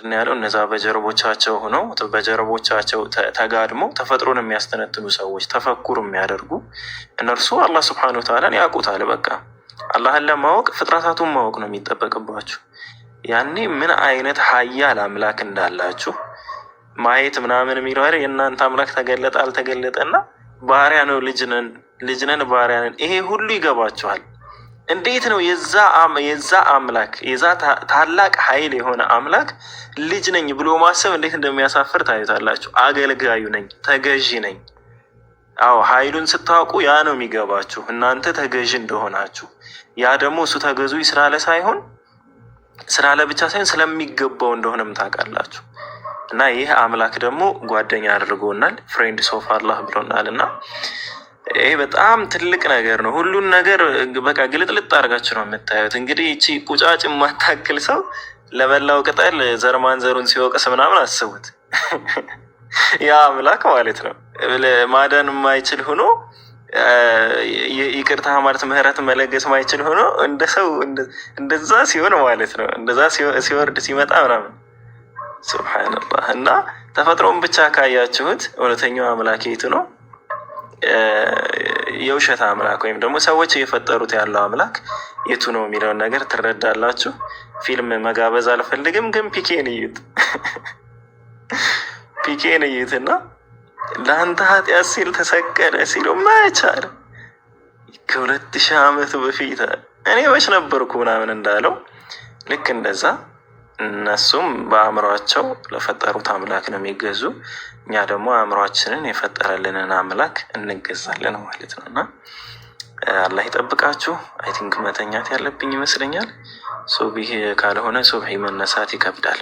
ምንድን ነው ያለው? እነዛ በጀርቦቻቸው ሆነው፣ በጀርቦቻቸው ተጋድመው ተፈጥሮን የሚያስተነትኑ ሰዎች፣ ተፈኩር የሚያደርጉ እነርሱ አላህ ስብሐነ ወተዓላን ያውቁታል። በቃ አላህን ለማወቅ ፍጥረታቱን ማወቅ ነው የሚጠበቅባችሁ። ያኔ ምን አይነት ሀያል አምላክ እንዳላችሁ ማየት ምናምን የሚለው አይደል? የእናንተ አምላክ ተገለጠ አልተገለጠ እና ባሪያ ነው፣ ልጅ ነን፣ ልጅ ነን፣ ባሪያ ነን፣ ይሄ ሁሉ ይገባችኋል። እንዴት ነው የዛ አምላክ፣ የዛ ታላቅ ኃይል የሆነ አምላክ ልጅ ነኝ ብሎ ማሰብ እንዴት እንደሚያሳፍር ታዩታላችሁ። አገልጋዩ ነኝ፣ ተገዢ ነኝ። አዎ፣ ኃይሉን ስታውቁ ያ ነው የሚገባችሁ፣ እናንተ ተገዢ እንደሆናችሁ። ያ ደግሞ እሱ ተገዙ ስላለ ሳይሆን፣ ስላለ ብቻ ሳይሆን ስለሚገባው እንደሆነም ታውቃላችሁ። እና ይህ አምላክ ደግሞ ጓደኛ አድርጎናል፣ friends of አላህ ብሎናል። እና ይሄ በጣም ትልቅ ነገር ነው። ሁሉን ነገር በቃ ግልጥልጥ አድርጋችሁ ነው የምታዩት። እንግዲህ ይቺ ቁጫጭ የማታክል ሰው ለበላው ቅጠል ዘር ማንዘሩን ሲወቅስ ምናምን አስቡት። ያ አምላክ ማለት ነው ማዳን የማይችል ሆኖ፣ ይቅርታ ማለት ምህረት መለገስ ማይችል ሆኖ እንደ ሰው እንደዛ ሲሆን ማለት ነው፣ እንደዛ ሲወርድ ሲመጣ ምናምን፣ ሱብሓነላህ። እና ተፈጥሮን ብቻ ካያችሁት እውነተኛው አምላክ የቱ ነው? የውሸት አምላክ ወይም ደግሞ ሰዎች እየፈጠሩት ያለው አምላክ የቱ ነው የሚለውን ነገር ትረዳላችሁ። ፊልም መጋበዝ አልፈልግም፣ ግን ፒኬን እዩት፣ ፒኬን እዩት እና ለአንተ ኃጢአት ሲል ተሰቀለ ሲለው መቻል ከ2000 ዓመት በፊት እኔ መች ነበርኩ ምናምን እንዳለው፣ ልክ እንደዛ እነሱም በአእምሯቸው ለፈጠሩት አምላክ ነው የሚገዙ። እኛ ደግሞ አእምሯችንን የፈጠረልንን አምላክ እንገዛለን ማለት ነው። እና አላህ ይጠብቃችሁ። I think መተኛት ያለብኝ ይመስለኛል። ሱብሂ ካልሆነ ሱብሂ መነሳት ይከብዳል።